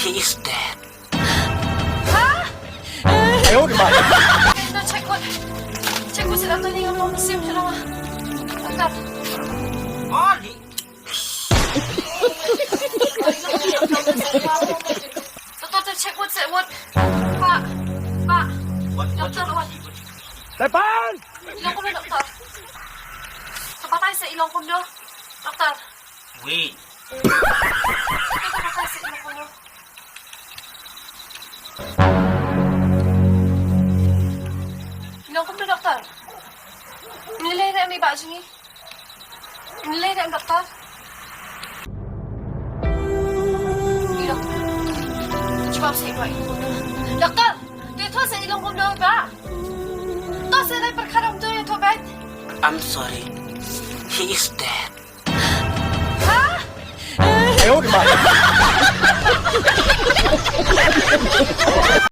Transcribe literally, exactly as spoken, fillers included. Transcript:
He is dead. Ito, check ko. Check ko sila to ni ngam long sim sila ma. Angkat. Mali. Doktor, check ko, check ko. Pa, pa. Doktor, what? Tepan! Ilong kumno, doktor? Ka batai sa ilong kumno, doktor? Wait. Ka batai sa ilong kumno? Ilong kumno, doktor? Nilai na mi ba jingi. Nilai na doktor. Ilong. Jubab sa ilong kumno, doktor? Doktor, sa ilong kumno ba? To sa lai perkara tu ya to bet. I'm sorry. He is dead. Ha? Ayo, di ba?